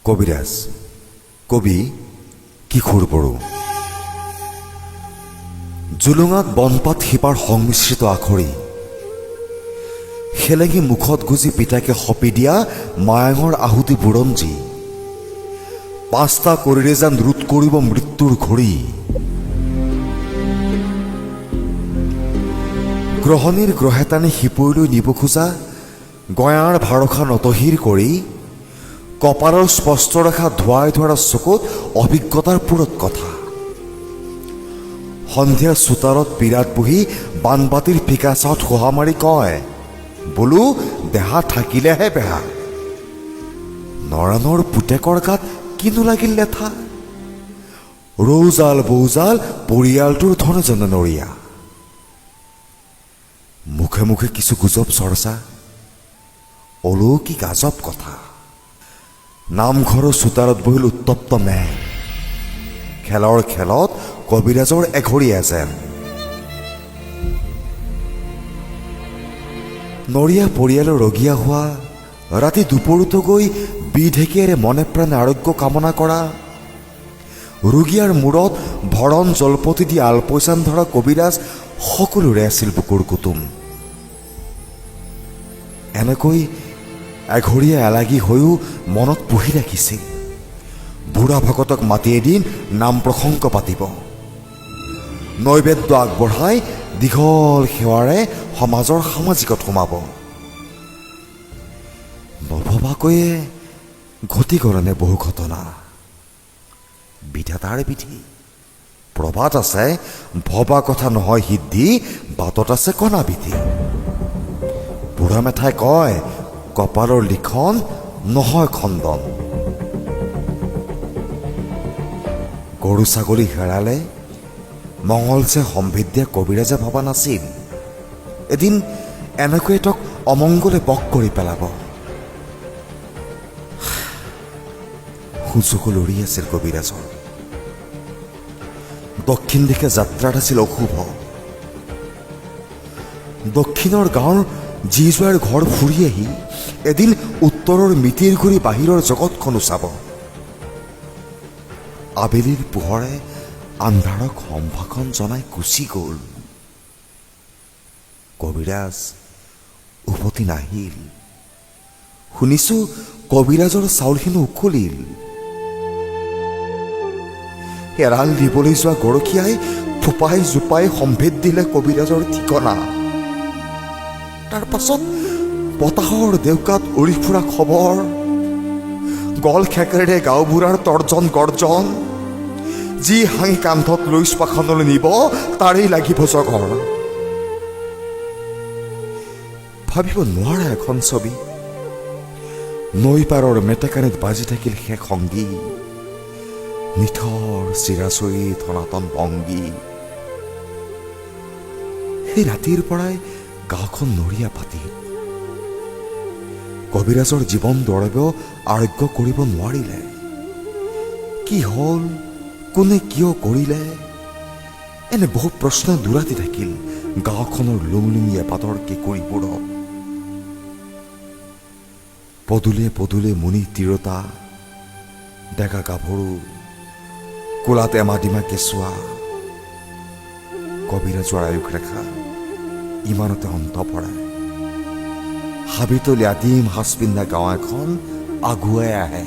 কবিৰাজ, কবি কিশোৰ বড়ো। জুলুঙাত বনপাত শিপাৰ সংমিশ্ৰিত আখৰি, সেলেঙি মুখত গুজি পিতাকে সঁপি দিয়া মায়াঙৰ আহুতি বুৰঞ্জী, পাঁচটা কৰিৰে যেন ৰোধ কৰিব মৃত্যুৰ ঘড়ী। গ্ৰহণীৰ গ্ৰহে টানি সিপৰিলৈ নিব খোজা গঞাৰ ভাৰসা নতহিৰ কৰি কপালৰ স্পষ্ট ৰেখা ধোৱাই ধৰা চকুত অভিজ্ঞতাৰ পূৰত কথা। সন্ধিয়া চোতালত পীৰাত বহি বানবাটিৰ ফিকা চাহত শোহা মাৰি কয়, বোলো দেহা থাকিলেহে বেহা। নৰাণৰ পুতেকৰ গাত কিনো লাগিল লেঠা? ৰৌজাল বৌজাল পৰিয়ালটোৰ ধন জনে নৰীয়া। মুখে মুখে কিছু গুজব চৰ্চা, অলৌকিক আজব কথা। নামঘৰৰ চোতালত বহিল উত্তপ্ত মেল। খেলৰ খেলত কবিৰাজৰ এঘৰীয়া যেন। নৰীয়া পৰিয়ালৰ ৰগীয়া হোৱা, ৰাতি দুপৰতো গৈ বিঢেকীয়াৰে মনে প্ৰাণে আৰোগ্য কামনা কৰা, ৰুগীয়াৰ মূৰত ভৰণ জলপতি দি আলপৈচান ধৰা কবিৰাজ সকলোৰে আছিল বুকুৰ কুটুম। এনেকৈ এঘৰীয়া এলাগী হৈও মনত পুহি ৰাখিছিল বুঢ়া ভকতক মাতি এদিন নাম প্ৰসংগ পাতিব, নৈবেদ্য আগবঢ়াই দীঘল সেৱাৰে সমাজৰ সামাজিকত সোমাব। নভবাকৈয়ে ঘটি গ'লনে বহু ঘটনা। বিধাতাৰ বিধি। প্ৰবাদ আছে, ভবা কথা নহয় সিদ্ধি, বাটত আছে কণা বিধি। বুঢ়া মেথাই কয়, কপালৰ লিখন নহয় খণ্ডন। গৰু ছাগলী হেৰালে মঙলচে সম্ভেদ দিয়া কবিৰাজে ভবা নাছিল এদিন এনেকৈ তেওঁক অমংগলে বশ কৰি পেলাব। সুযোগো লৰি আছিল কবিৰাজৰ। দক্ষিণ দিশে যাত্ৰাত আছিল অশুভ। দক্ষিণৰ গাঁৱৰ যি জোঁৱাইৰ ঘৰ ফুৰি আহি এদিন উত্তৰৰ মিতিৰ ঘূৰি বাহিৰৰ জগতখনো চাব। আবেলিৰ পোহৰে আন্ধাৰক সম্ভাষণ জনাই গুচি গ'ল। কবিৰাজ উভতি নাহিল। শুনিছো কবিৰাজৰ চাউলখিনি উকলিল। এৰাল দিবলৈ যোৱা গৰখীয়াই ফোপাই জোপাই সম্ভেদ দিলে কবিৰাজৰ ঠিকনা। তাৰ পাছত বতাহৰ ডেউকাত উৰি ফুৰা খবৰ, গল খেকেৰে গাঁওবুঢ়াৰ তৰ্জন গৰ্জন, যি হাঁহি কান্ধত লৈ শ্মশানলৈ নিব তাৰেই লাগিব জগৰ। ভাবিব নোৱাৰা এখন ছবি। নৈ পাৰৰ মেটেকানিত বাজি থাকিল শেষ সংগী, নিথৰ চিৰাচৰিত সনাতন ভংগী। সেই ৰাতিৰ পৰাই গাঁওখন নৰীয়া পাতিত। কবিৰাজৰ জীৱন দৰৱেও আৰোগ্য কৰিব নোৱাৰিলে। কি হ'ল, কোনে কিয় কৰিলে, এনে বহু প্ৰশ্ন দূৰাতি থাকিল গাঁওখনৰ লুংলুঙীয়া পাতৰ কেঁকুৰিবোৰত। পদূলিয়ে পদূলিয়ে মুনি তিৰোতা, ডেকা গাভৰু, কোলাত এমা ডিমা কেঁচুৱা। কবিৰাজৰ আয়ুস ৰেখা ইমানতে অন্ত পৰে। হাবিতলি আদিম সাজপিন্ধা গাঁও এখন আগুৱাই আহে।